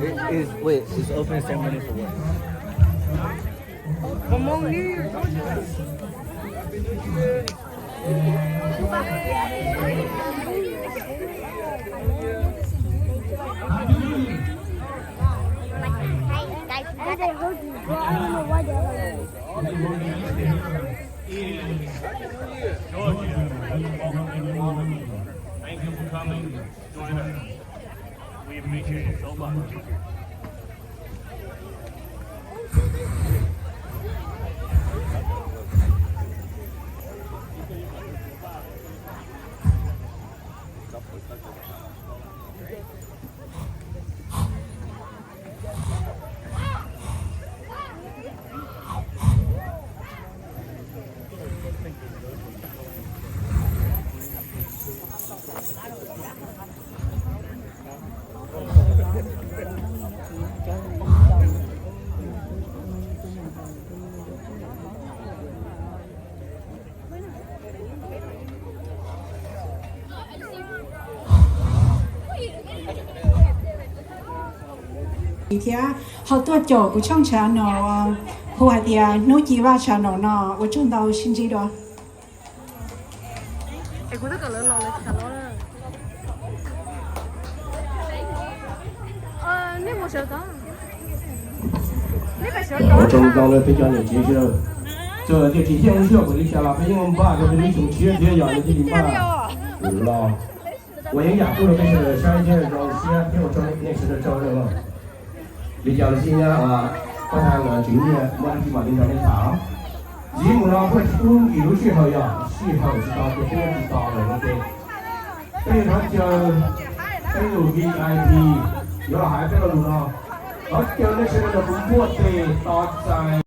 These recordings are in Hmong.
It, it's, wait, it's open ceremony for what? Thank you for coming. Join us. We appreciate it so much. Thiab ho tuaj caum kuv tshooj tshav no, hu hais tias Hnub Ci Vaj tshav no no, ua tsaug ntau, sib ntsib dua. Ua tsaug ntau rau peb cov niam txiv sawv daws. Txawm tias tsis xyeej lub sij hawm npaum li cas los peb yeej npaj rau peb lub xyoo tshiab thiab yog li thiaj li npaj los ua yeeb yam kuj rau peb sawv daws saib thiab zoo siab thiab ua tsaug nej sawv daws tsaug rau. Li cas los xij nyab, pab thaj tswv nyiaj muaj dab tsi mam li nrog nej tham. Ntxiv mus no puag tsis kub nkim lub sij hawm yog sij hawm tsis tau ces peb yuav tsis tos lawm no ces peb yuav rov caw peb lus V I P yuav los hais peb lo lus no. Rov caw nej sawv daws los kuv npuaj tes tos txais.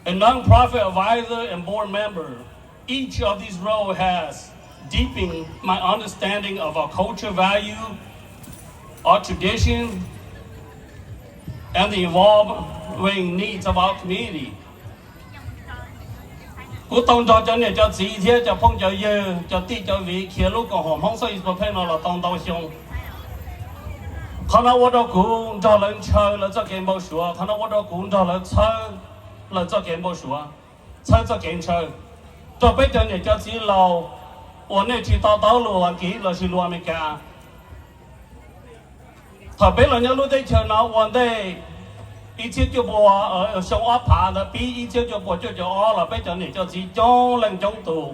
A non-profit advisor and board member, each of these roles has deepened my understanding of our culture value, our tradition, and the evolving needs of our community. Kuv tau nrog cov niam cov txiv thiab cov phooj cov ywg, cov tij cov viv khiav lub koom haum Hmoob Southeast Pohnpei no los tau ntau xyoo. Qhov no ua rau kuv nrog lawv ntshaw lawv txoj kev npau suav, qhov no ua rau kuv nrog lawv txhawb lawv txoj kev npau suav, txhawb txoj kev ntshaw rau peb cov niam cov txiv laus uas nej tsis to taub lus Askiv lossis lus Amelikas. Thaum peb los nyob lub teb chaws no ua ntej ib txhiab cuaj pua, xyoo ob phav ntawd pib ib txhiab cuaj pua cuaj caum ob los peb cov niam cov txiv coob leej coob tus.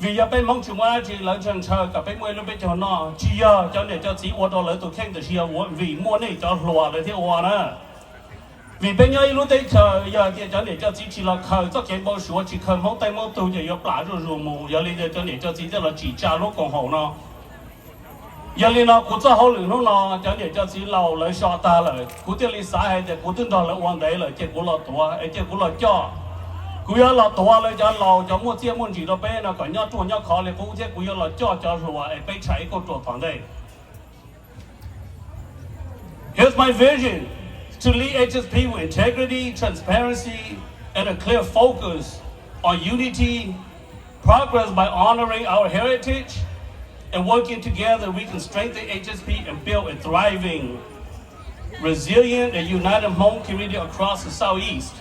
Vim yog peb Hmoob tsis muaj dab tsi lawv ntshaw ntshaw kom peb muaj ib lub teb chaws noj, tsis yog cov niam cov txiv ua rau lawv tus kheej tiam sis yog vim muaj nej cov hluas lawv thiaj ua na. Vim peb nyob ib lub teb chaws yog tias cov niam cov txiv tsis los khaws txoj kev npau suav tsis khaws Hmoob tej Hmoob tug ces yuav plam zuj zus mus, yog li ntawd cov niam cov txiv thiaj los tsim tsa lub koom haum no. Yog li no kuv txoj hauj lwm hnub no cov niam cov txiv laus lawv so tag lawm, kuv thiaj li xav hais tias kuv twb nrog lawv ua ntev lawm ces kuv los tuav es cia kuv los coj. Kuv yuav los tuav lawv cov laus cov muaj txiaj muaj ntsig rau peb no kom nyob ruaj nyob khov li qub thiab kuv yuav los coj cov hluas es peb tsham ib kauj ruam tom ntej. Here's my vision: to lead H S P with integrity, transparency, and a clear focus on unity, progress by honoring our heritage, and working together we can strengthen H S P and build a thriving, resilient, and united Hmong community across the Southeast.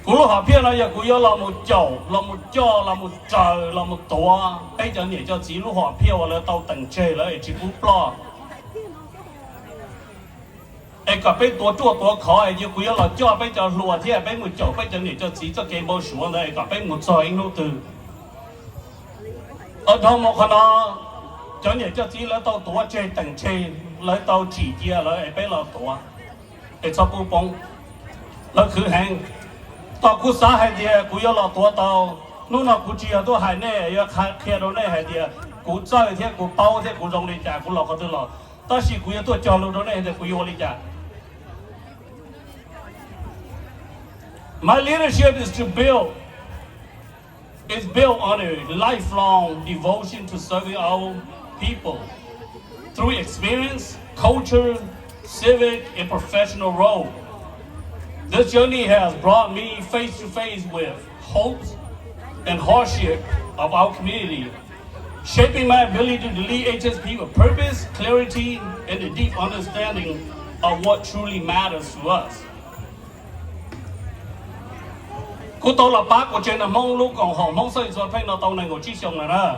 Kuv lub hom phiaj no yog kuv yuav los mus caum, los mus coj, los mus raws, los mus tuav peb cov niam cov txiv lub hom phiaj uas lawv tau teem tseg lawv es tsis pub ploj, es kom peb tuav ruaj tuav khov es kuv yuav los coj peb cov hluas thiab peb mus caum peb cov niam cov txiv txoj kev npau suav ntawd es kom peb mus txog ib hnub twg. Dhau mus qhov no, cov niam cov txiv lawv tau tuav tseg teem tseg, lawv tau tsim cia lawv es peb los tuav, es txhob pub poob. Lawv khwv heev. Tos kuv xav hais tias kuv yuav los tuav tau, hnub no kuv tsis yog tuaj hais nej, yuav qhia rau nej hais tias kuv txawj thiab kuv paub thiab kuv zoo li cas, kuv los qhov twg los, tab sis kuv yuav tuaj cog lus rau nej hais tias kuv yuav ua li cas. My leadership is to build, is built on a lifelong devotion to serving our people through experience, culture, civic, and professional role. This journey has brought me face to face with hopes and hardship of our community, shaping my ability to lead H S P with purpose, clarity, and a deep understanding of what truly matters to us. Kuv tau los pab kuv tsev neeg Hmoob lub koom haum Hmoob Xab Ntxwg Pheej no tau nees nkaum tsib xyoos lawm na.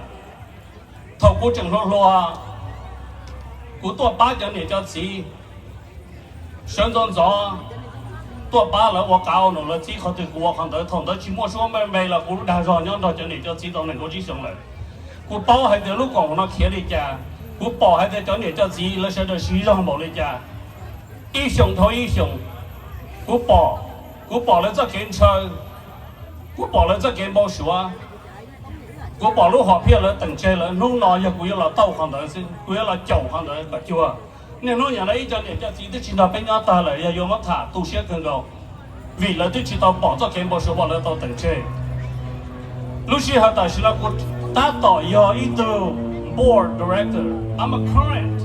Thaum kuv tseem hluas hluas, kuv tuaj pab cov niam cov txiv sawv ntxov ntxov, tuaj pab lawv ua qauv no, lawv txib qhov twg kuv ua qhov ntawd. Thaum ntawd tsis muaj suab muaj npe los kuv lub dag zog nyob nrog cov niam cov txiv tau nees nkaum tsib xyoos lawm. Kuv paub hais tias lub koom haum no khiav li cas, kuv pom hais tias cov niam cov txiv lawv sawv daws siv zog npaum li cas. Ib xyoos dhau ib xyoos, kuv pom, kuv pom lawv txoj kev ntshaw, kuv pom lawv txoj kev npau suav, kuv pom lub hom phiaj lawv teem tseg lawm. Hnub no yog kuv yuav los tau qhov ntawd xwb, kuv yuav los caum qhov ntawd kom cuag. Niaj hnub niam no ib co niam cov txiv twb tsis nrog peb nyob tag lawm, yog yuav muab tham tu siab kawg nkaus, vim lawv twb tsis tau pom txoj kev npau suav uas lawv tau teem tseg. Lub sij hawm tam sim no kuv tab tom yog ib tug board director. I'm a current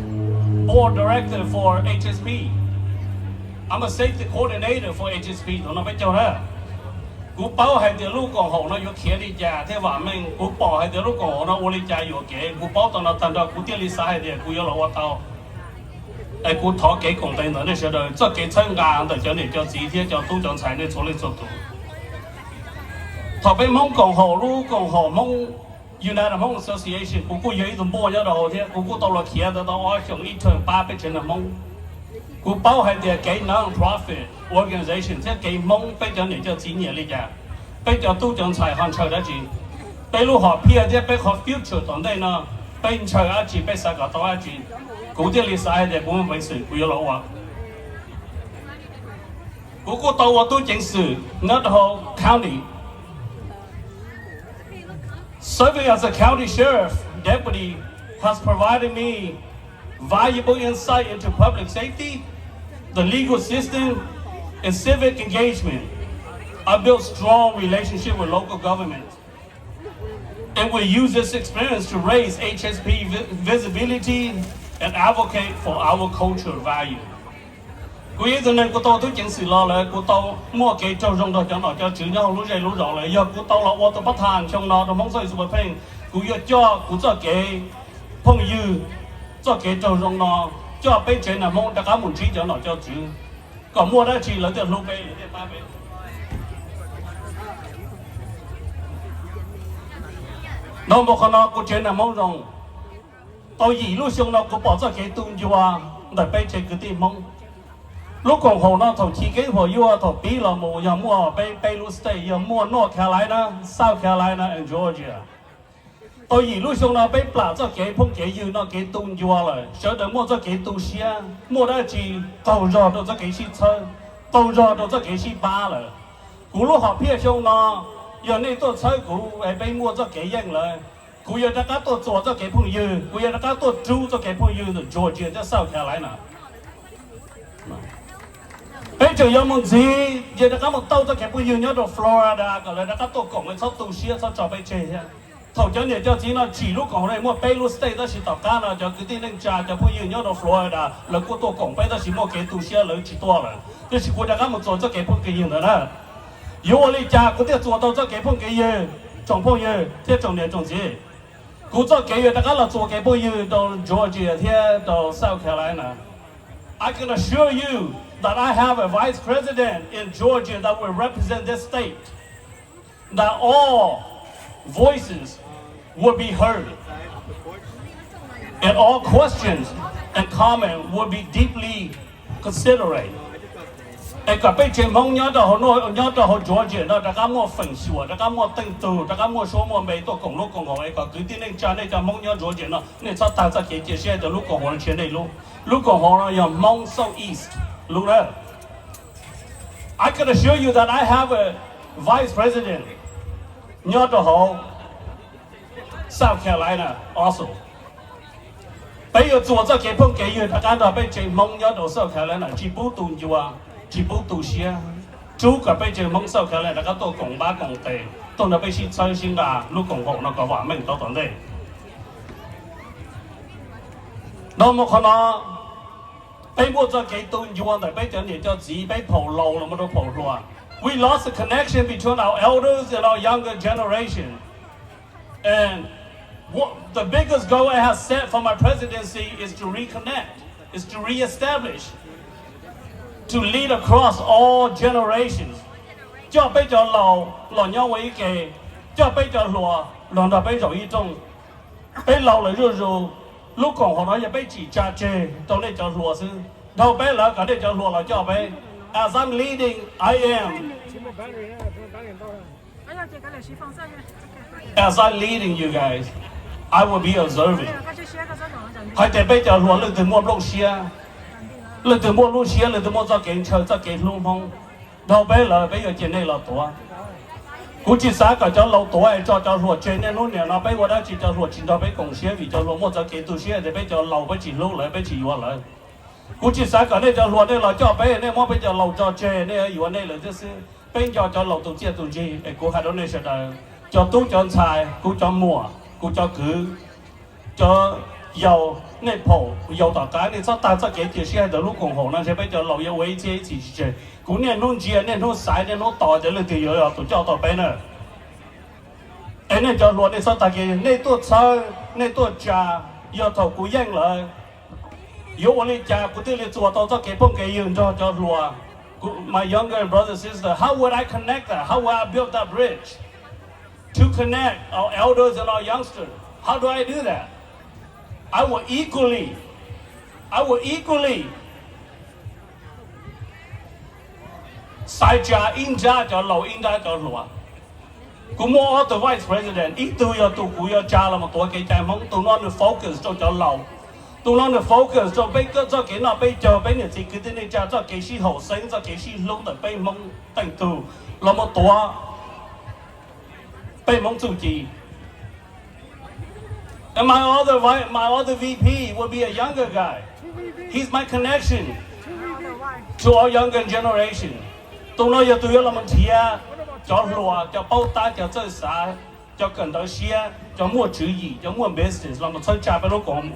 board director for H S P. I'm a safety coordinator for H S P thaum no peb caug na. Kuv paub hais tias lub koom haum no yuav khiav li cas thiab vam meej, kuv pom hais tias lub koom haum no ua li cas yuam kev, kuv paub tau no tag nrho kuv thiaj li xav hais tias kuv yuav los ua tau. Es kuv thov kev koom tes ntawm nej sawv daws, txoj kev txhawb nqa ntawm cov niam cov txiv thiab cov tub cov ntxhais nej txhua leej txhua tus. Thaum peb Hmoob koom haum lub koom haum Hmoob United Hmong Association, kuv kuj yog ib tug npuaj nyob rau hauv thiab, kuv kuj tau los khiav ntawd tau ob xyoos ib thawj pab peb tsev neeg Hmoob. Kuv paub hais tias kev non-profit organization thiab kev Hmoob peb cov niam cov txiv nyiam li cas, peb cov tub cov ntxhais ho ntshaw dab tsi, peb lub hom phiaj thiab peb qhov future tom ntej no, peb ntshaw dab tsi, peb xav kom tau dab tsi. Kuv thiaj li xav hais tias kuv muaj peev xwm kuv yuav los ua. Kuv kuj tau ua tub ceev xwm nyob rau hauv county. Serving as a county sheriff deputy has provided me valuable insight into public safety, the legal system, and civic engagement. I built strong relationship with local government and will use this experience to raise H S P vi- visibility and advocate for our cultural value. Kuv yog ib tug neeg kuv tau tub ceev xwm los lawm, kuv tau muaj kev raug zoo nrog cov nom cov tswv nyob hauv lub zej lub zos lawm. Yog kuv tau los ua tus pab thas xyoo no rau Hmoob Xab Ntxwg Pheej, kuv yuav coj kuv txoj kev phooj ywg, txoj kev raug zoo no, coj peb tsev neeg Hmoob rov qab mus ntsib cov nom cov tswv, kom muaj dab tsi lawv thiaj hlub peb, lawv thiaj pab peb. Nov npaum qhov no kuv tsev neeg Hmoob zoo. Tau yim lub xyoo no kuv pom txoj kev tu ncua ntawm peb tsev kwv tij Hmoob. Lub koom haum no thaum chiv keeb huam yuaj thaum pib los mus yog muaj peb peb lub state, yog muaj North Carolina, South Carolina and Georgia. Tau yim lub xyoo no peb plam txoj kev phooj kev ywg no kev tu ncua lawm, sawv daws muaj txoj kev tu siab, muaj dab tsi qaug zog rau txoj kev sib txhawb, qaug zog rau txoj kev sib pab lawm. Kuv lub hom phiaj xyoo no, yog nej tuaj txhawb kuv es peb muaj txoj kev yeej lawm, kuv yuav rov qab tuaj txuas txoj kev phooj ywg, kuv yuav rov qab tuaj rub txoj kev phooj ywg ntawm Georgia thiab South Carolina. Peb tseem yuav mus ntxiv, yuav rov qab mus tau txoj kev phooj ywg nyob rau Florida kom lawv rov qab tuaj koom, txhob tu siab txhob tso peb tseg thiab. Thaum cov niam cov txiv no tsim lub koom haum no muaj peb lub state, tab sis tom qab no cov kwv tij neej tsa cov phooj ywg nyob rau Florida lawv kuj tuaj koom peb, tab sis muaj kev tu siab lawv tsis tuaj lawm. Tab sis kuv rov qab mus txuas txoj kev phooj kev ywg ntawd na. Yuav ua li cas kuv thiaj txuas tau txoj kev phooj kev ywg, tsoom phooj ywg thiab tsoom niam tsoom txiv? Kuv txoj kev yuav rov qab los txuas kev phooj ywg rau Georgia thiab rau South Carolina. I can assure you that I have a vice president in Georgia that will represent this state, that all voices will be heard and all questions and comment will be deeply considered. Es kom peb tsev Hmoob nyob rau hauv, nyob rau hauv Georgia no rov qab muaj feem xyuam, rov qab muaj teej tug, rov qab muaj suab muaj npe tuaj koom lub koom haum, es kom kwv tij neej tsa nej cov Hmoob nyob Georgia no nej txhob tag txoj kev cia siab rau lub koom haum no, tsis yog nej lub. Lub koom haum no yog Hmoob Southeast lub na. I can assure you that I have a vice president nyob rau hauv South Carolina also. Peb yuav txuas txoj kev phooj kev ywg rov qab nrog peb tsev Hmoob nyob rau South Carolina, tsis pub tus ncua, tsis pub tu siab, rub kom peb tsev Hmoob South Carolina rov qab tuaj koom npab koom tes, tuaj nrog peb sib txhawb sib nqa lub koom haum no kom vam meej rau tom ntej. Dhau mus qhov no, peb muaj txoj kev tu ncua ntawm peb cov niam cov txiv, peb phaum laus los mus rau phaum hluas. We lost the connection between our elders and our younger generation. And what, the biggest goal I have set for my presidency is to reconnect, is to reestablish, to lead across all generations. Coj peb cov laus los nyob ua ib ke, coj peb cov hluas los nrog peb zaum ib rooj. Peb laus lawm zuj zus, lub koom haum no yog peb tsim tsa tseg rau nej cov hluas xwb. Dhau peb lawv kom nej cov hluas los coj peb. As I'm leading, I am As I leading you guys, I will be observing. Hais tias peb cov hluas leej twg muaj nplooj siab, leej twg muaj lub siab, leej twg muaj txoj kev ntshaw, txoj kev hlub Hmoob, dhau peb lawv peb yuav cia nej los tuav. Kuv tsis xav kom cov laus tuav es tso cov hluas tseg. Niaj hnub nim no peb ua dab tsi cov hluas tsis nrog peb koom siab vim cov hluas muaj txoj kev tu siab tias peb cov laus peb tsis hlub lawv, peb tsis yuav lawv. Kuv tsis xav kom nej cov hluas nej los coj peb, nej muab peb cov laus tso tseg, nej yuav nej lawm thiab xwb. Peb nco cov laus tus txiaj tus ntsig es kuv hais rau nej sawv daws, cov tub cov ntxhais, kuv cov muam, kuv cov kwv, cov yau, nej phaum yau tom qab, nej txhob tag txoj kev cia siab hais tias lub koom haum no ntshe peb cov laus yuav ua ib txhiab ib txhis tsis tseg. Kuv niaj hnub ntsia, niaj hnub xaiv, niaj hnub tos tias leej twg yuav yog tus coj tau peb na. Es nej cov hluas nej txhob tag kev, nej tuaj txhawb, nej tuaj tsa, yog thaum kuv yeej lawm yuav ua li cas kuv thiaj li txuas tau txoj kev phooj kev ywg nrog cov hluas? My younger brother, sister, how would I connect that? How would I build that bridge to connect our elders and our youngsters? How do I do that? I will equally, I will equally xaiv tsa ib nrab cov laus ib nrab cov hluas. Kuv muaj ob tug vice president, ib tug yog tus kuv yuav tsa los mus tuav kev cai Hmoob, tus no nws focus rau cov laus, tus no nws focus rau peb txoj kev noj peb caug, peb niam txiv kwv tij neej tsa txoj kev sib haum xeeb, txoj kev sib hlub ntawm peb Hmoob tej tug los mus tuav peb Hmoob txuj ci. And my other, my other V P will be a younger guy. He's my connection to our younger generation. Tus no yog tus yuav los nrhiav cov hluas, cov paub tab, cov txawj xav, cov kawm ntawv siab, cov muaj tswv yim, cov muaj business los txhawb tsa peb lub koom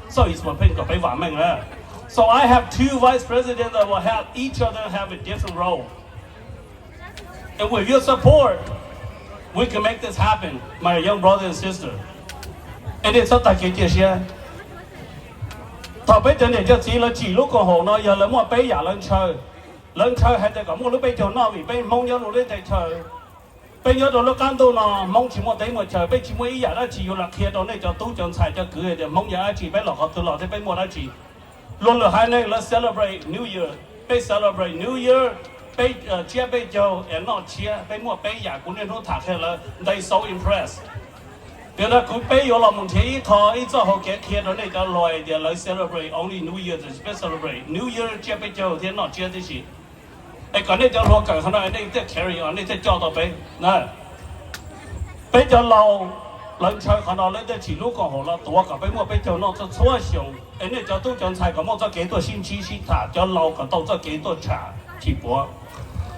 Southeast Philippines kom peb vam meej na. So I have two vice presidents that will help each other have a different role. And with your support, we can make this happen, my young brother and sister. Es nej txhob tag kev cia siab. Thaum peb cov niam cov txiv lawv tsim lub koom haum no yog lawv muaj peb yam lawv ntshaw. Lawv ntshaw hais tias kom muaj lub peb caug noj vim peb Hmoob nyob rau lub teb chaws. Peb nyob rau lub qab ntuj no Hmoob tsis muaj teb muaj chaw, peb tsis muaj ib yam dab tsi yuav los qhia rau nej cov tub cov ntxhais cov kwv hais tias Hmoob yog dab tsi, peb los qhov twg los thiab peb muaj dab tsi. Luag lwm haiv neeg lawv celebrate New Year, peb celebrate New Year, peb tsiab peb caug es noj tsiab, peb muaj peb yam. Kuv niaj hnub tham qhia lawv, they so impressed. Tiam sis kuv, peb yuav los mus nrhiav ib qho, ib txoj hau kev qhia rau nej cov hluas tias lawv celebrate only New Year, peb celebrate New Year tsiab peb caug thiab noj tsiab tib si. Es kom nej cov hluas kawm qhov no nej thiaj carry on, nej thiaj coj tau peb. Peb cov laus, lawv ntshaw qhov no lawv thiaj tsim lub koom haum los tuav kom peb muaj peb caug noj txhua txhua xyoo. Es nej cov tub cov ntxhais kom muaj txoj kev tuaj sib ntsib sib tham, cov laus kom tau txoj kev tuaj tsham tsis puav.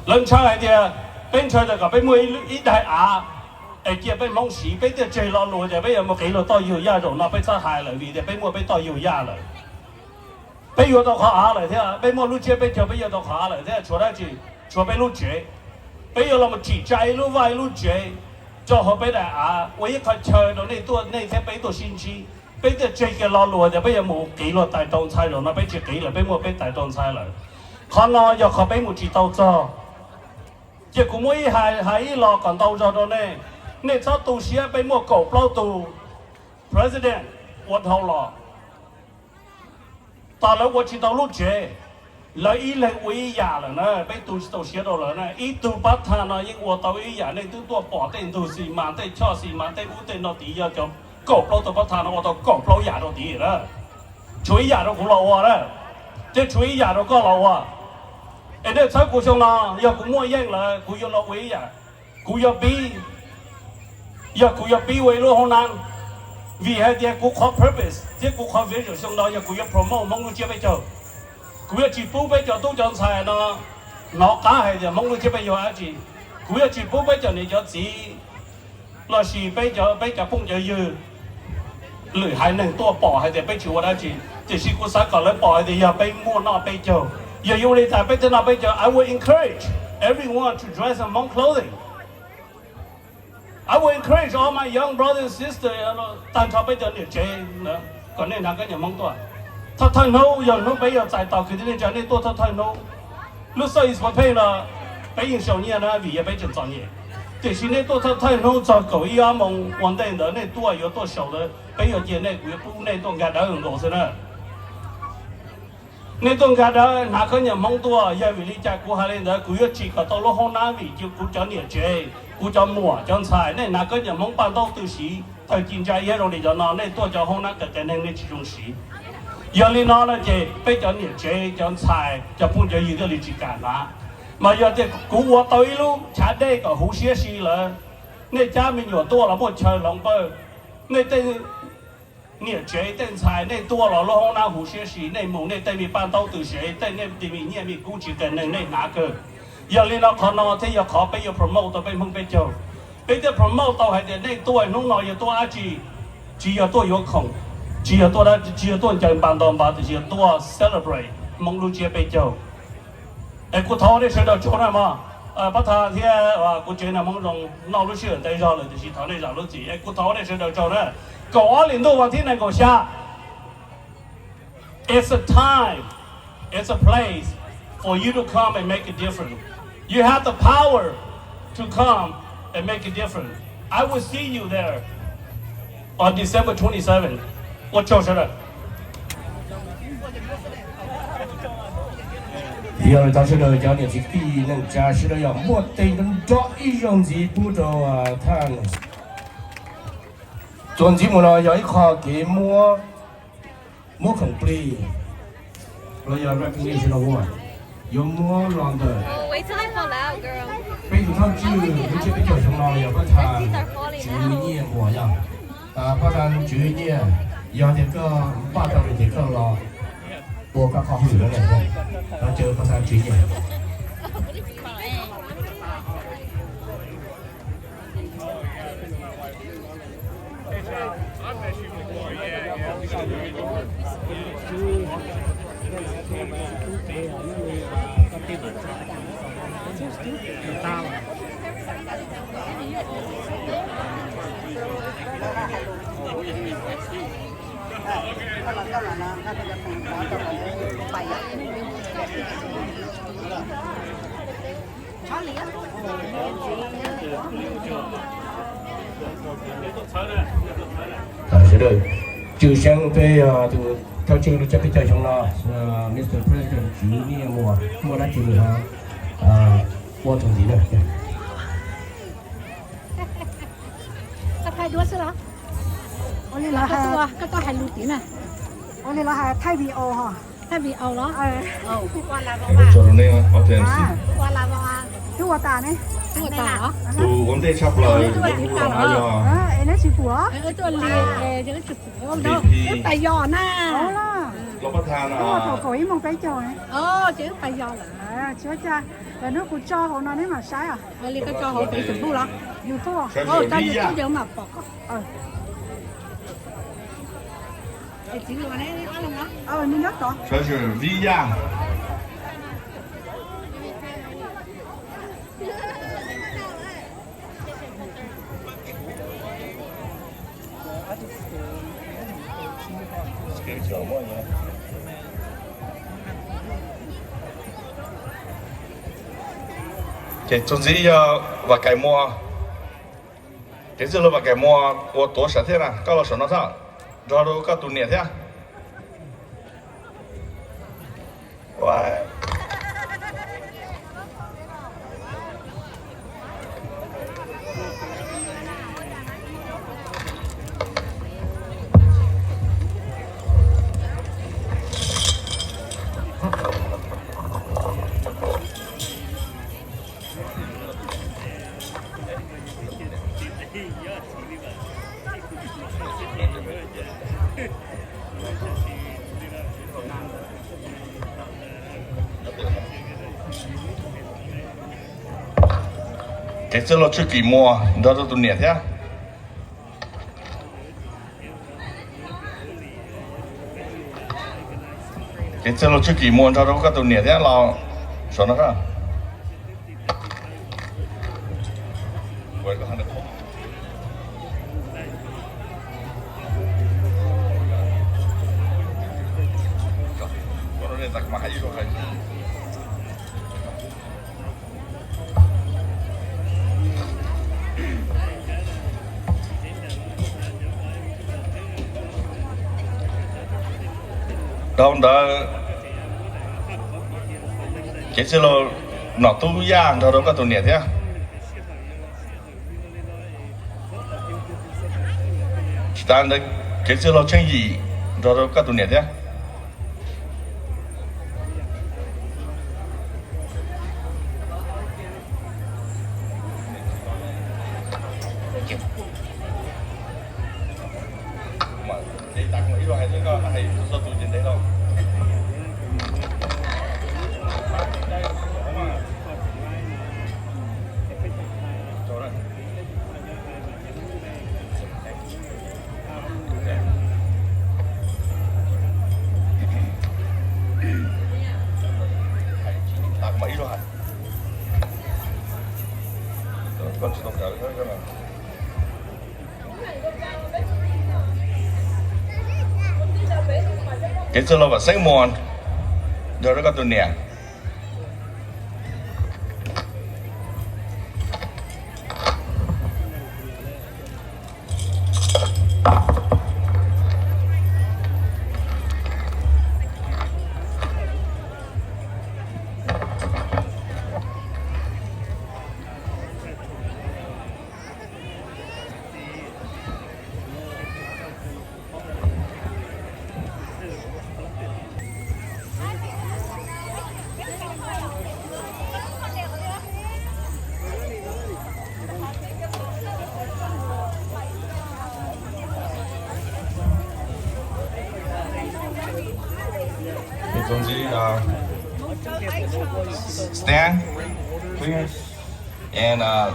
Lawv ntshaw hais tias, peb ntshaw tias kom peb muaj ib daig av, es cia peb Hmoob siv, peb thiaj tseg lo lus tias peb yuav mus qiv luag toj yug yaj. Zaum no peb txhob hais lawm vim tias peb muaj peb toj yug yaj lawm. Peb yuav tau qhov av lawm thiab, peb muaj lub tsiab peb caug peb yuav tau qhov av lawm thiab, tshuav dab tsi? Tshuav peb lub tsev. Peb yuav los mus tsim tsa ib lub vaj ib lub tsev rau hauv peb daim av, ua ib qho chaw rau nej tuaj, nej thiab peb tuaj sib ntsib. Peb thiaj tseg kiag lo lus tias peb yuav mus qiv luag tais rau ntxhais, zaum no peb tsis qiv lawm, peb muaj peb tais rau ntxhais lawm. Qhov no yog qhov peb mus tsis tau txog. Ces kuv muab ib hais, hais ib los kom ntau zog rau nej. Nej txhob tu siab, peb muaj kaum plaub tus president ua dhau los. Tos lawv ua tsis tau lub tsev, Lawv ib leeg ua ib yam lawm na, peb tu tsis tau siab rau lawv na. Ib tug pab tha no yeej ua tau ib yam, nej twb tuaj pom tej ntug xis mas, tej choj xis mas, tej ub tej no, tid yog cov kaum plaub tug pab tha no ua tau kaum plaub yam rau tid na. Tshuav ib yam rau kuv los ua na, thiab tshuav ib yam rau koj los ua. Es nej txhawb kuv xyoo no, yog kuv muaj yeej lawm kuv yuav los ua ib yam. Kuv yuav pib, yog kuv yuav pib ua ib lub hoob nab, vim hais tias kuv qhov purpose thiab kuv qhov vision xyoo no yog kuv yuav promote Hmoob lub tsiab peb caug. Kuv yuav tsis pub peb cov tub cov ntxhais no hnov qab hais tias Hmoob lub tsiab peb caug dab tsi. Kuv yuav tsis pub peb cov niam cov txiv lossis peb cov, peb cov phooj cov ywg lwm haiv neeg tuaj pom hais tias peb tsis ua dab tsi, tiam sis kuv xav kom lawv pom hais tias yog peb muaj noj peb caug. Yog yuav ua li cas peb thiaj noj peb caug? I will encourage everyone to dress in Hmong clothing. I will encourage all my young brothers and sisters, tag nrho peb cov niam tsev, kom nej hnav kab nyam Hmoob tuaj. Thawj thawj hnub yog hnub peb yuav txais tos kwv tij neej tsa, nej tuaj thawj thawj hnub. Lub xab is pheej los peb yeej sau nyiaj na vim yog peb tseem txom nyem. Tiam sis nej tuaj thawj thawj hnub txog kaum ib ob moos ua ntej ntawd nej tuaj yuav tuaj sau ntawd, peb yuav cia nej, kuv yuav pub nej tuaj nkag dawb nkaus xwb na. Nej tuaj nkag dawb hnav kab nyam Hmoob tuaj, yog vim li cas kuv hais li ntawd? Kuv yuav tsim kom tau lub hoob nab vim kuv cov niam tsev, kuv cov muam cov ntxhais, nej hnav kab nyam Hmoob paj ntaub tw siv tawg ci ntsa iab zoo li cov no, nej tuaj cov hoob nab qias qias neeg nej tsis zoo siv. Yog li no no ces peb cov niam tsev, cov ntxhais, cov phooj cov ywg thiaj li tsis kam hnav. Mas yog tias kuv ua tau ib lub chav dej kom huv siab si lawm, nej cab me nyuam tuaj los muaj chaw hloov pawg. Nej tej niam tsev tej ntxhais nej tuaj los lub hoob nab huv siab si, nej mus nej tej me paj ntaub tw sev, tej nej tej me nyiaj me kub tsis qias neeg nej hnav kawg. Yog li no qhov no thiaj yog qhov peb yuav promote tau peb Hmoob peb caug. Peb thiaj promote tau hais tias nej tuaj hnub no yog tuaj dab tsi, tsis yog tuaj yuav khoom, tsis yog tuaj, tsis yog tuaj ncaws npas ntaus npas, tiam sis yog tuaj celebrate Hmoob lub tsiab peb caug. Es kuv thov nej sawv daws tsaug na mog. Pab Thaj thiab kuv tsev neeg Hmoob Zoo noj lub sij hawm ntev zog lawm tiam sis thov nej zam lub txim es kuv thov nej sawv daws tsaug na. Kaum ob hlis ntuj vas thib nees nkaum xya. It's a time, it's a place for you to come and make a difference. You have the power to come and make a difference. I will see you there on December twenty-seven. Ua tsaug sawv daws. Yog li ntawd sawv daws cov niam txiv kwv tij neej tsa sawv daws yog muaj tes nrov nrov ib zaug ntxiv pub rau Thaj. Txuas ntxiv mus no yog ib qho kev muab, muab khoom plig los yog recognition award yuav muab los ntawm peb tus thawj tswj lub tsiab peb caug xyoo no los yog Pab Thaj Tswv Nyiaj Muas yog. Pab Thaj Tswv Nyiaj, yog tias koj npaj tau li ces koj los ua koj qhov hwm no, koj caw Pab Thaj Tswv Nyiaj. Sawv daws, tshwj xeeb peb tus thawj tswj lub tsiab peb caug xyoo no, Mister President Tswv Nyiaj Muas, muaj dab tsi los ua txuas ntxiv na. Koj thaij duab xwb los? Ua li lawv hais, koj tau hais lus tid na. Ua li lawv hais thaij video ho. Thaij video los? Twb ua tas ne. Twb ua tas los? Tus ua ntej tshaj plaws yuav hu los mas yog, es neb tsis pum os? Wb pais yos na. Los Pab Thaj no. Twb ua thaum kaum ib moos peb caug ne. Ces wb pais yos lawm. Tsis ua cas, lwm hnub kuv tso hauv no neb mam saib os. Li koj tso hauv Facebook los? YouTube. Tso YouTube mam pom koj. Nws nyob tod. Sawv daws Vib Yaj. Ces txuas ntxiv yog Vam Kais Muas. Cev txwj laug Vam Kais Muas ua tuav sam thiab na, koj los saum no thiab, nrog rau koj tus niam thiab. Kev txwj laug Tswj Kim Muas nrog rau tus niam thiab. Kev txwj laug Tswj Kim Muas nrog rau koj tus niam thiab los saum no. Dhau ntawd, kev txwj laug Nom Tub Yaj nrog rau koj tus niam thiab. Tsis tas ntawd, kev txwj laug Tsheej Yim nrog rau koj tus niam thiab. Kev txwj laug Vam Xeeb Muas nrog rau koj tus niam. Ntxoov Ntxiv, uh, stand, clear, and, uh,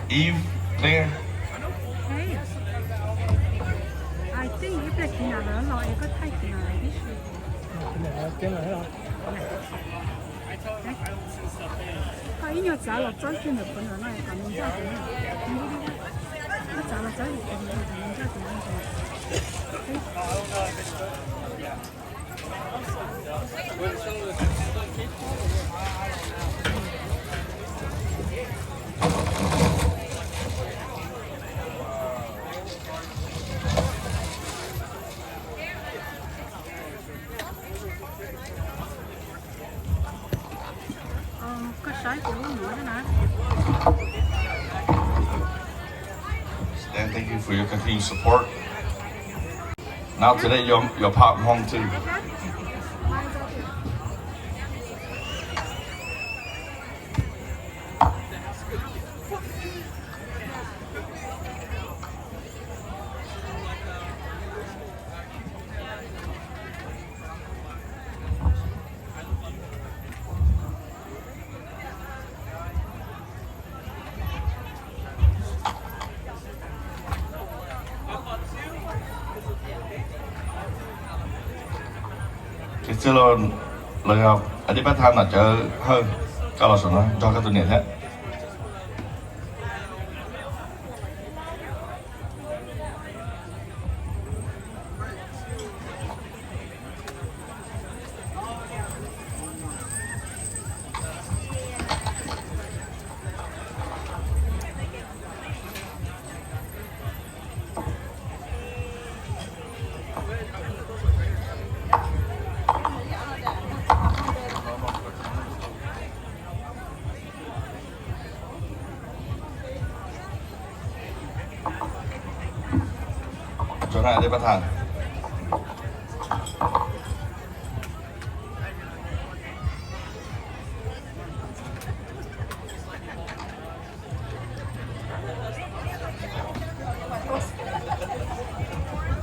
Eve, clear. I think ib pliag kiv nam lawv los es koj thaij kiv nam lawv tib si. Koj ib nyuag txav los txawb kiag ntawm qhov ntawd no kom nws ncaj tus no. Koj txav los txawb kiag kom nws ncaj tus no. Koj saib kuv lub no na. Stan, thank you for your continued support. Now today, your, your pop home too. Ces txij los, los yog Ais Div Pab Thas Nom Cawv Hawj, koj los saum no nrog koj tus niam thiab. Nrog na Ais Div Pab Thas.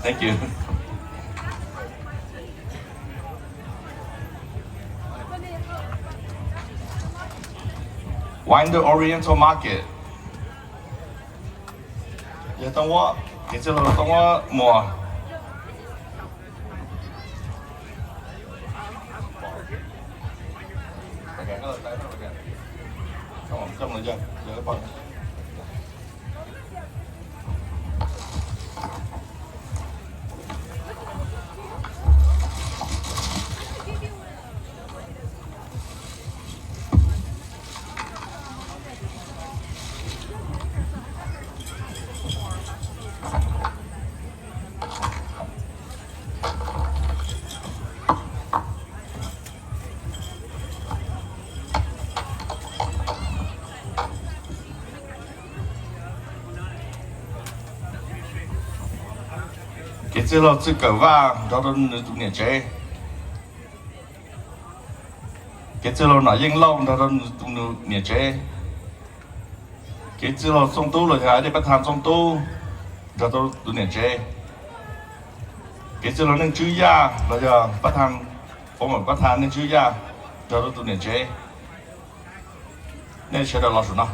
Thank you. Winder Oriental Market. Yog Tooj Uab, kev txwj laug Tooj Uab Muas. Kev txwj laug Txwj Kawm Vaj nrog rau nws tus niam tsev. Kev txwj laug Nom Yeej Lauj nrog rau nws tus niam tsev. Kev txwj laug Txooj Tub los yog Dej Pab Thaj Txooj Tub nrog rau tus niam tsev. Kev txwj laug Neej Tswb Yaj los yog Pab Thaj, Pab Thaj Neej Tswb Yaj nrog rau tus niam tsev. Nej sawv daws los saum no.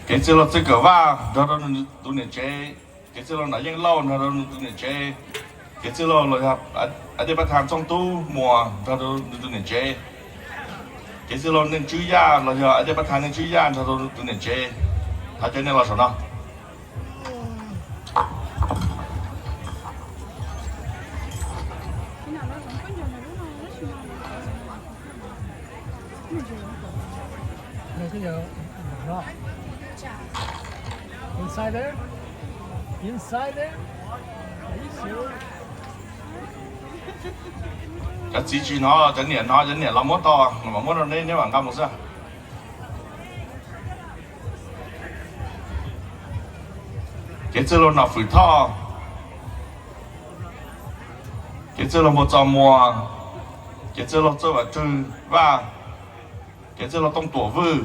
Kev txwj laug Txwj Kawm Vaj nrog rau nws tus niam tsev. Kev txwj laug Nom Yeej Lauj nrog rau nws tus niam tsev. Kev txwj laug los yog Dej Pab Thaj Txooj Tub Muas nrog rau nws tus niam tsev. Kev txwj laug Neej Tswb Yaj los yog Dej Pab Thaj Neej Tswb Yaj nrog rau tus niam tsev. Thov caw nej los saum no. Inside there? Inside there? Are you serious? Cov txiv tsis hnov, cov niam hnov, cov niam los muab tau, mam muab rau neb, neb mam nqa mus xwb. Kev txwj laug Nom Fwm Thoj. Kev txwj laug Npua Txos Muas. Kev txwj laug Txawj Vam Tswg Vaj. Kev txwj laug Tooj Tuam Vwj.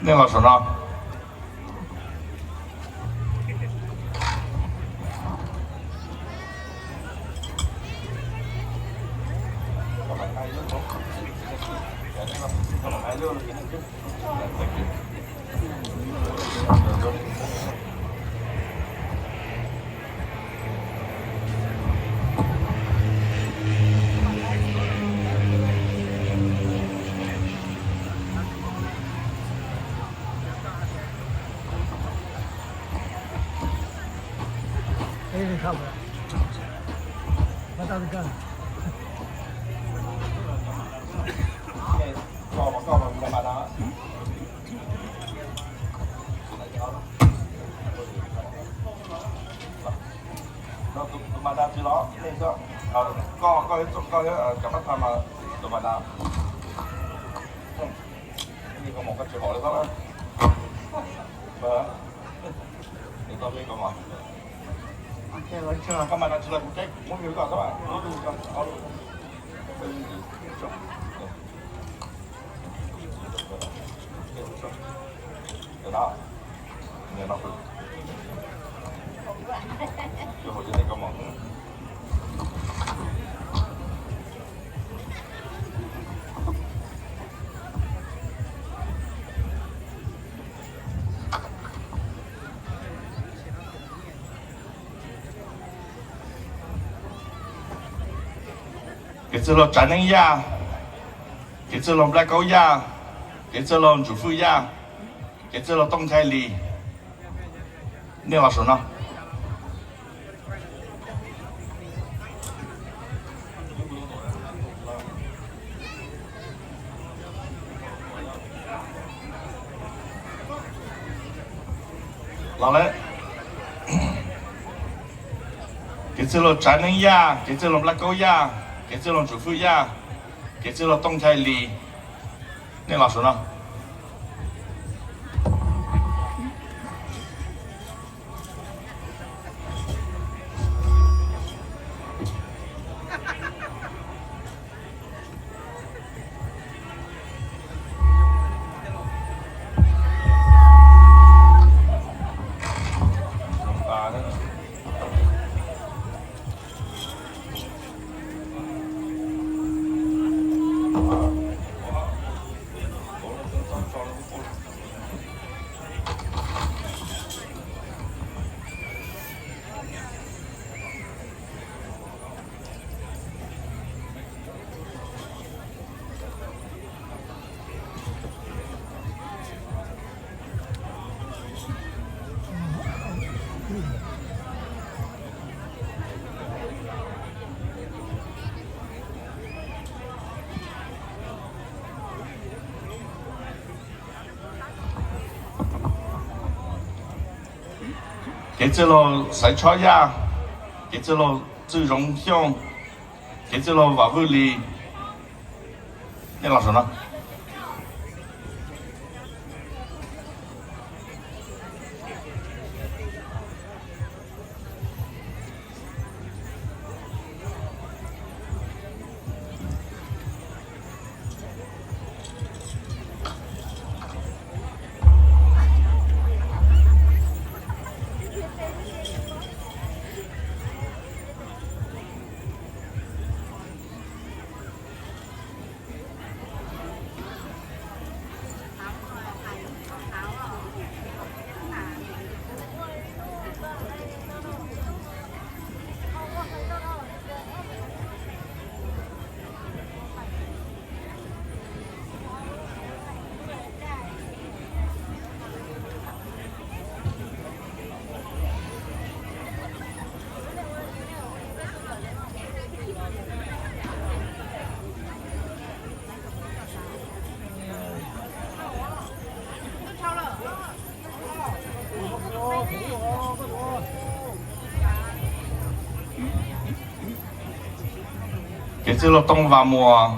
Nej los saum no. Tus mas da tsis los nej xwb. Koj, koj, koj cov pab tha mas tus mas da. Koj mas da tsis los, koj mas da tsis los kuv teb kuv muab koj xwb. Kev txwj laug Tsav Neeb Yaj, kev txwj laug Nplaj Kaub Yaj, kev txwj laug Ntsum Fwj Yaj, kev txwj laug Tooj Nchai Lis. Nej los saum no. Los lawm. Kev txwj laug Tsav Neeb Yaj, kev txwj laug Nplaj Kaub Yaj, kev txwj laug Ntsum Fwj Yaj, kev txwj laug Tooj Nchai Lis. Nej los saum no. Kev txwj laug Xaiv Tshob Yaj, kev txwj laug Txwj Zoov Xyooj, kev txwj laug Vam Vwj Lis, nej los saum no. Kev txwj laug Tooj Vas Muas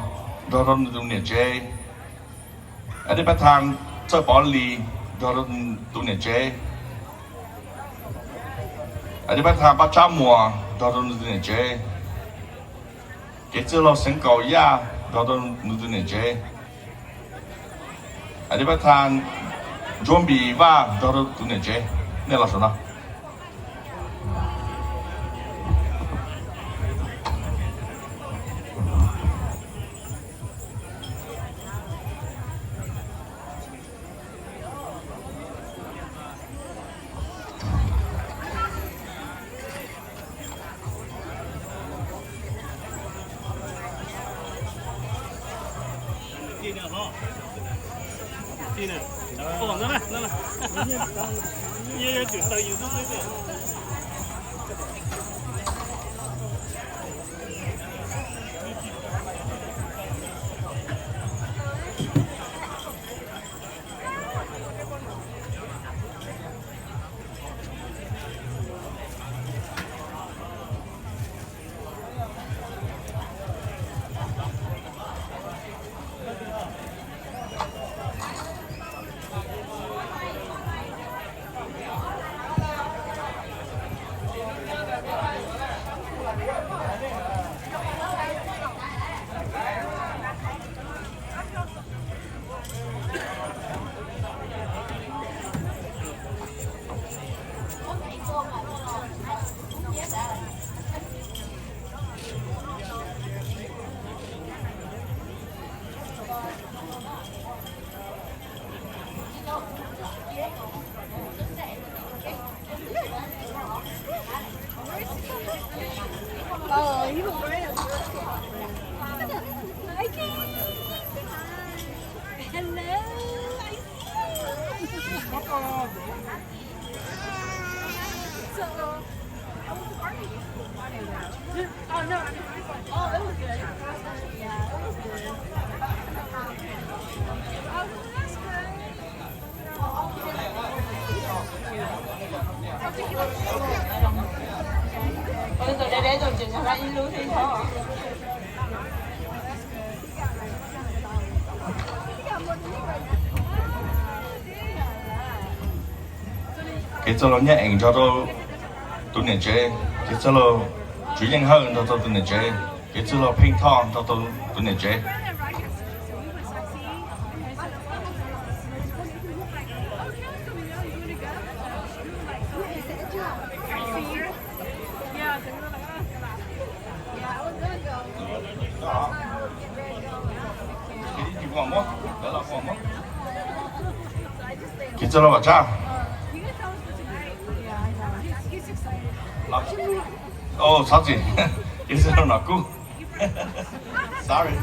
nrog rau nws tus niam tsev. Adi Pab Thas Txawj Pov Lis nrog rau tus niam tsev. Adi Pab Thas Paj Tsab Muas nrog rau nws tus niam tsev. Kev txwj laug Xeev Kaum Yaj nrog rau nws tus niam tsev. Adi Pab Thas Ntsuab Npis Vaj nrog rau tus niam tsev. Nej los saum no. Kev txwj laug Nyiaj Eem nrog rau tus niam tsev, kev txwj laug Tswv Yeej Hawj nrog rau tus niam tsev, kev txwj laug Pheej Thoj nrog rau tus niam tsev. Kev txwj laug Vam Tsab. Xov txim, kev txwj laug Nom Kub. Sorry.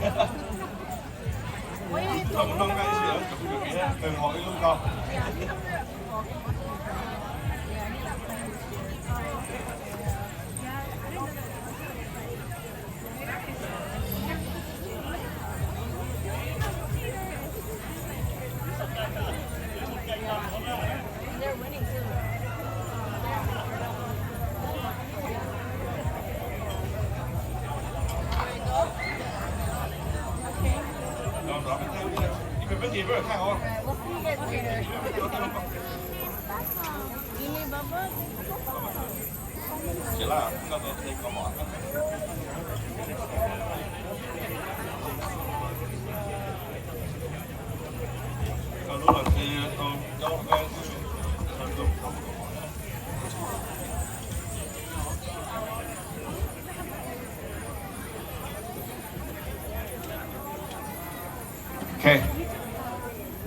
Ok,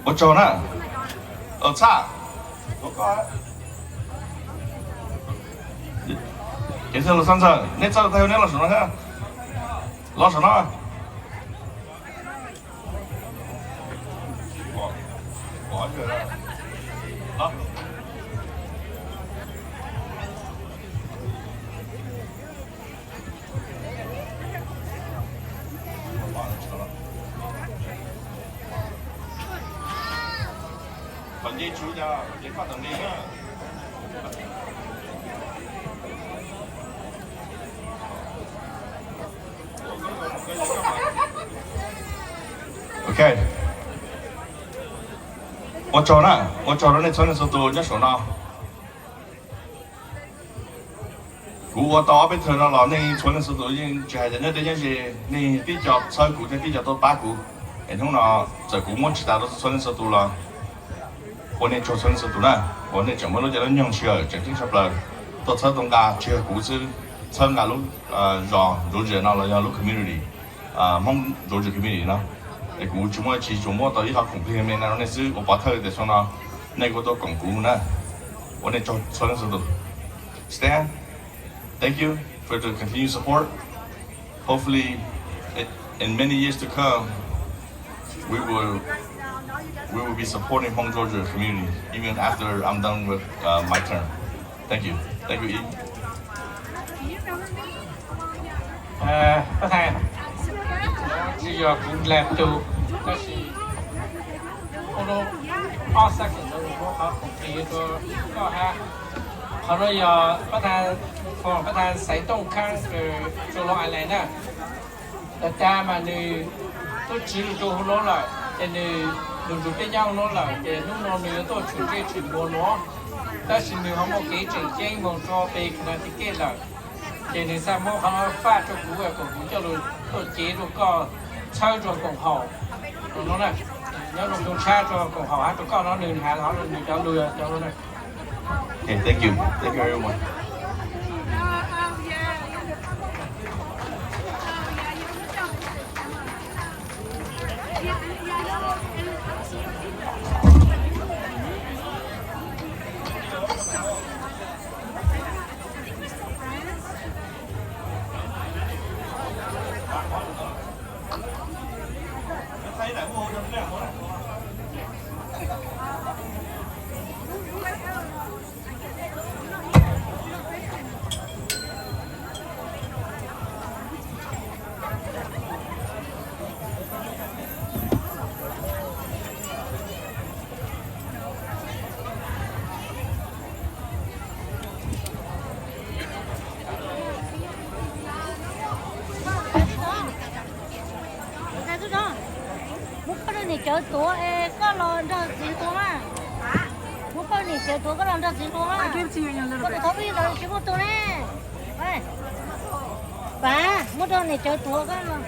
ua tsaug na. Txhaj, kev txhaj los txhaj ntxawg, nej txhaj tag neb los saum no thiab. Los saum no. Qhov nce tsuv cas ces koj tam nqi na. Ok, ua tsaug na, ua tsaug rau nej txhua leej txhua tus nyob saum no. Kuv ua tau ob peb thaw no los nej txhua leej txhua tus yeej tsis hais tias nyob deb nyob ze, nej tib co txhawb kuv thiab tib co tuaj pab kuv. Es hnub no txawm kuv muab tsis tas rau txhua leej txhua tus los ua nej tsaug txhua leej txhua tus na, uas nej tseem muab lub caij lub nyoog sij hawm tseem ceeb tshaj plaws tuaj txhawb tuaj nqa, tsis yog kuv xwb, txhawb nqa lub zos Georgia no los yog lub community, Hmoob Georgia community no. Es kuv tsis muaj tsis tsuas muab tau ib qho khoom plig me no rau nej xwb, ua pov thawj tias xyoo no nej kuj tuaj koom kuv na. Ua nej tsaug txhua leej txhua tus. Stan, thank you for the continued support. Hopefully, i- in many years to come, we will we will be supporting Hmong Georgia community even after I'm done with uh, my term. Thank you. Thank you, Ib. Pab thaj, tsis yog kuv nqes tus, tab sis ua lub ob xab kem ntawd kuv muab qhov khoom plig rau koj hab. Qhov no yog pab thaj, pab thaj xaiv tooj khaab rua Long Island na. Tag tag mas nws tub tsiv lug rua huv nuav lawm, ces nws lug nrug peb nyob huv nuav lawm, ces hnub no nws yuav tuaj tshwm ntsej tshwm muag nuav, tab sis nws ho muaj kev tseem ceeb moog rua peg Connecticut lawm, ces nws xaav muab qhov nuav faj rua kuv kom kuv coj lug tuaj cev rua koj txhawb rua koom haum nuav na. Nyob zoo tshab rua koom haum hab rua koj nuav, nws has nws cov lug cov lug na. Okay, thank you. Thank you, everyone. Muab koj niam cawv tuav es koj los nrog txiv hlua mas. Muab koj niam cawv tuav koj los nrog txiv hlua mas. Koj tus thov vij ntawd tsis muaj tus ne. Pav, muab rau niam cawv tuav koj los.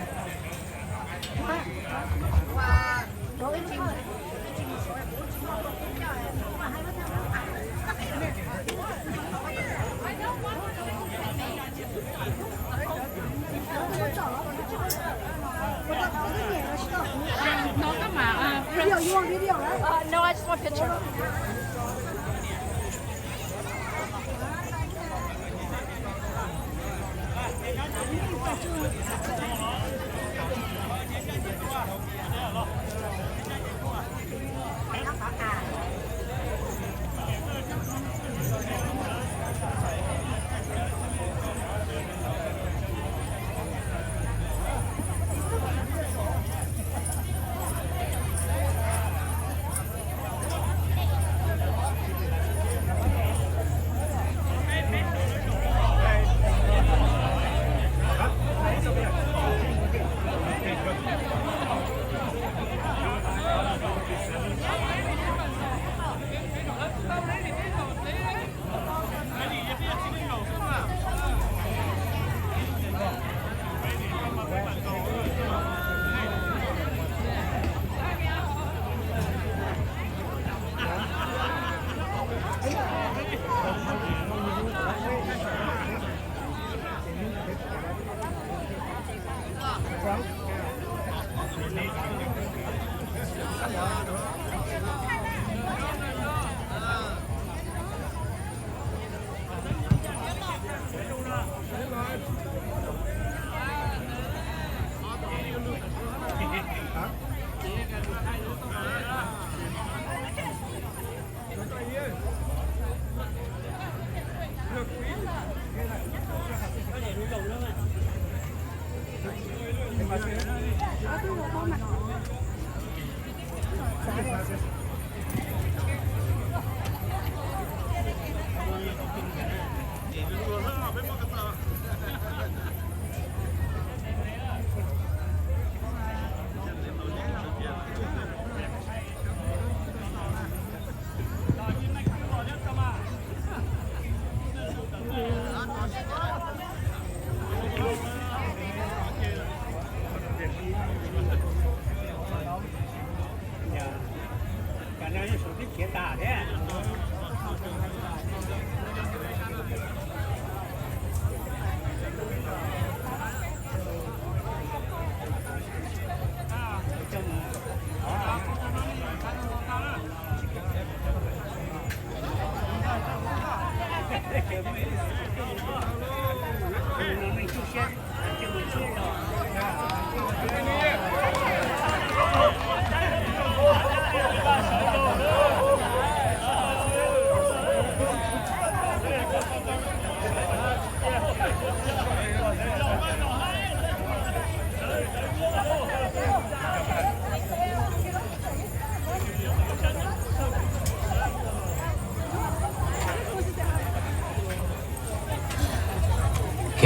Ok,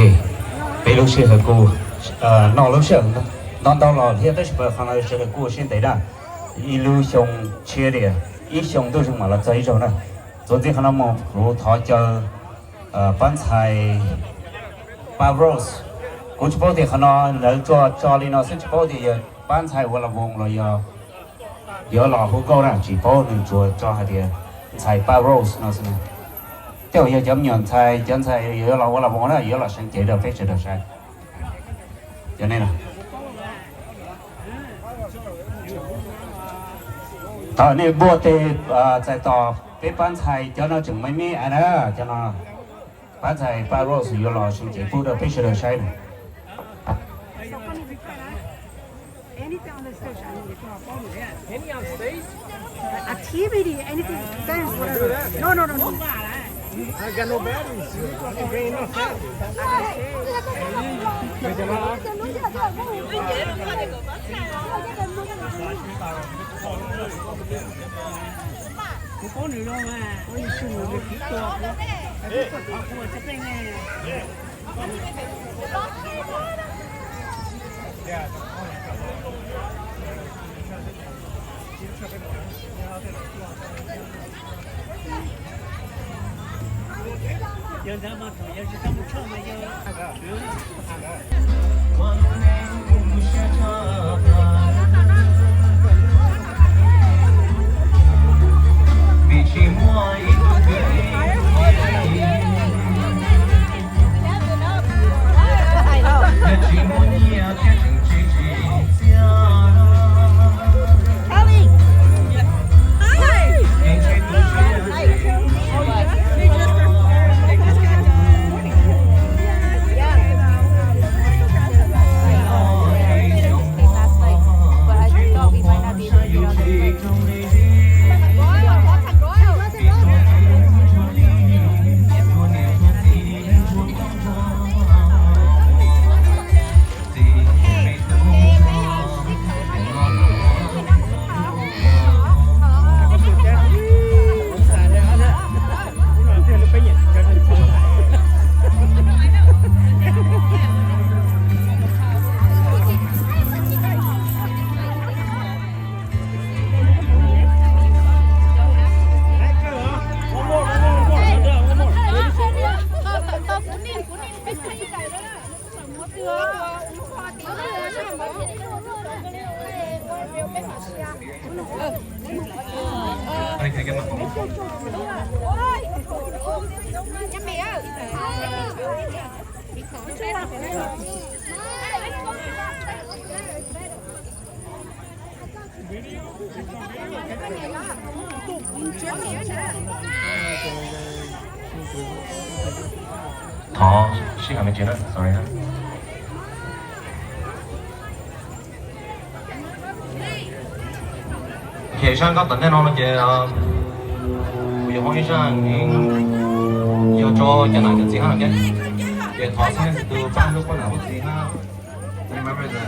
peb lub sij hawm kuj, noj lub sij hawm ntau ntau los thiab tab sis qhov no sawv daws kuj ua siab ntev na, ib lub xyoo tshiab tias ib xyoo ntuj zeeg mam los txog ib zaug na. Txuas ntxiv qhov no mus kuv thov caw pab ntxhais Pab Rose. Kuv tsis paub tias qhov no lawv tso tso li no xwb, tsis paub tias yog pab ntxhais ua las voos los yog yuav los hu nkauj na, tsis paub, nws tsuas tso hais tias ntxhais Pab Rose no xwb. Tej zaum yog cov me nyuam ntxhais, cov ntxhais yuav los ua las voos na, yuav los seev cev rau peb sawv daws saib. Cov nej no, thov nej npuaj tes txais tos peb pab ntxhais, cov no tseem me me na, cov no pab ntxhais Pab Rose yuav los seev cev pub rau peb sawv daws saib na. Anything on the stage, I need to draw a photo. Any on stage? Activity, anything, dance, whatever. No, no, no, no. I got no batteries. You can bring enough batteries. Kuv paub nws zoo mas, kuv yog nws tus txiv tuag, kuv, kuv thov kuv ua tsev pleej ne. Yog ntawd mas thaum yog tsis tau mus tshoj mas yog Thov sij hawm me ntsis na, sorry na. Ces zaj nkauj tom ntej no no ces kuv yuav hoob ib zaj, yog rau cov nam cov txiv hab no thiab. Ces thov txhua leej txhua tus pab hlub pab nam pab txiv hab. Remember the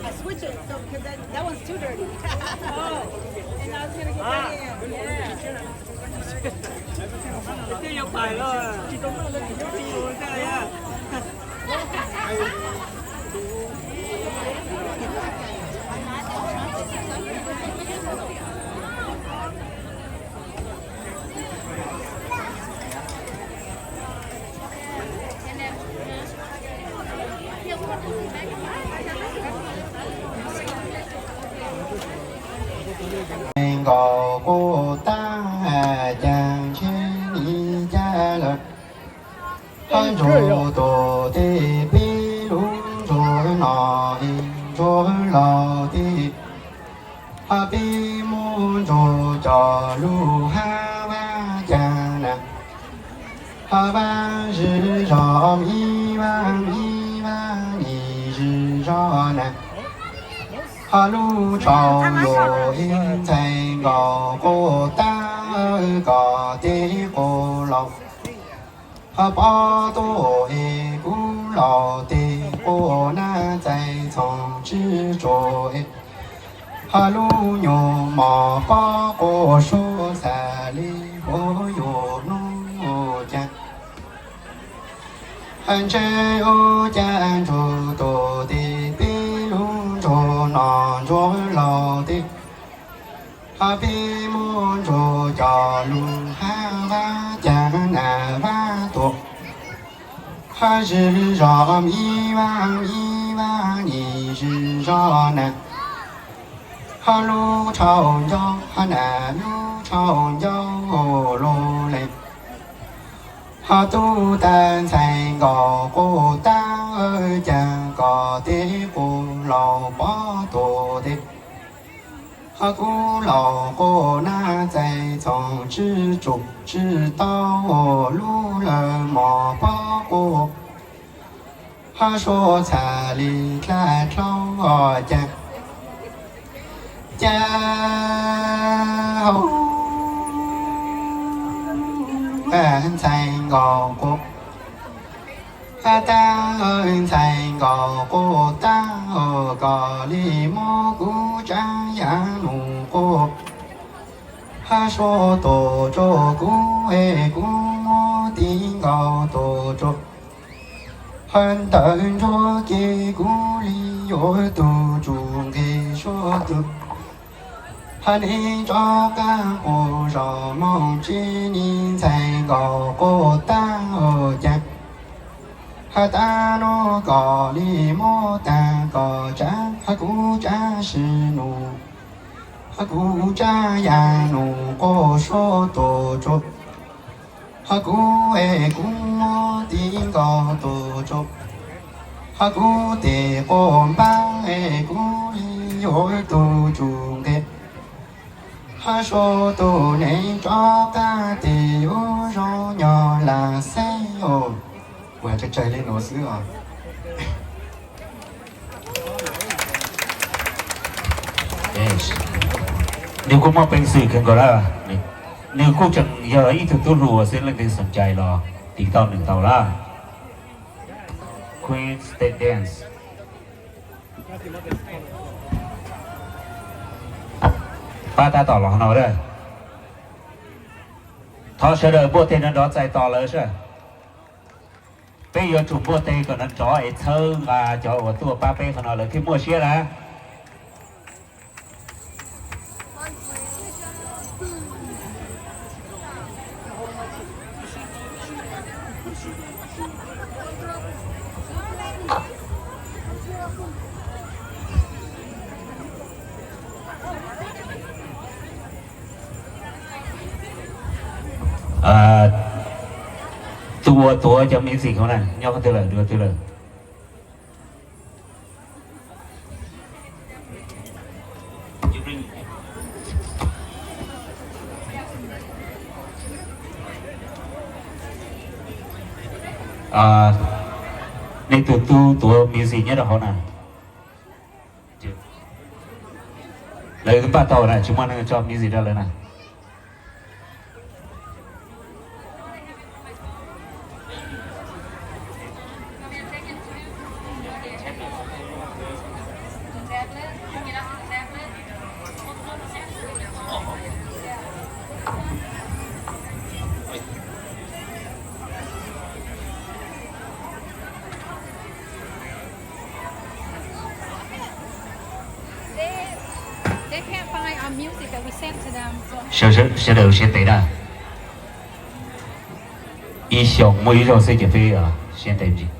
I switch it, so, 'cause that, that one's too dirty. Oh, and I was gonna get that in. Yeah. Twb yuav pais los. Nkaus quaj tag, cas ntshe nim cas lawm. Hab ntsuag tus tij peb lub ntsuag no, ntsuag laus tij. Hab peb muab ntsuag cov lug hab Vab Caag na. Hab Vab Zig Zog, ib Vab, ib Vab Nis Zig Zog na. Hab lub tshauv yuam es ntxhais nkaus quaj tag, koj tej quas laus. Hab pob tuaj es kuv laus tej quas na, txais txhoov tswb tsuas es. Hab lub nyuag mos pob quas suab txhaj le huv yuav nub caag. Hab ntshe ua cas ntsuag tus tij peb lub ntsuag no, ntsuag laus tij. Hab peb muab ntsuag cov lug hab Vab Caag na, Vab Tuam. Hab Zig Zog, ib Vab, ib Vab Nis Zig Zog na. Hab lub tshauv ncauj hab na, lub tshauv ncauj lug le. Hab tub tag ntxhais nkaus quaj tag, cas koj tej quas laus pob tuaj tij. Hab kuv laus quaj na, txais txhoov tswb tsuas tswb tau lub lawg mos pob quas. Hab suab txhaj le dlha dlhau caag. Cas hau ntxhais nkaus quaj. Hab tag ntxhais nkaus quaj tag, koj le muab kuv tsav yaj num quaj. Hab suab tuaj rua kuv es kuv muab tiv nkaus tuaj rua. Hab ntawm nruab cev kuv le yuav tug tsuj nqi suab tug. Hab neb rov qab quas zos moog tseb neb ntxhais nkaus quaj tag caag. Hab tag nuav koj le muab taag koj tsav hab kuv tsav sis num. Hab kuv tsav yaj num quaj suab tuaj rua. Hab kuv es kuv muab tiv nkaus tuaj rua. Hab kuv tej quas npaab es kuv le yuav tug tsuj nqi. Hab suab tug neb rov qab tes ua zoo nyob laag xwb os. Kuv hais tsawg tsawg le nuav xwb os. Nwg kuj muaj peev xwm kawg nkaus lawm. Nwg kuj tseem yog ib tug tub hluas xwb, leej twg xoom cai los tiv tau nwg tau lawm. Queen State Dance. Pab tab tom los no lawm. Thov sawv daws npuaj teg nrov nrov txais tos lawv seb. Peb yuav tsum npuaj teg kom nrov nrov es txhawb nqa cov uas tuaj pab peb qhov no lawv thiaj muaj siab lawm. Tus uas tuav cov music hauv na nyob qhov twg lawm, nyob qhov twg lawm? Nej tus tub tuav music nyob rau hauv na. Lawv twb npaj tau na, tsis muaj neeg tso music rau lawv na. Sawv daws siab ntev na. Ib xyoos muaj ib zaug xwb ces peb siab ntev.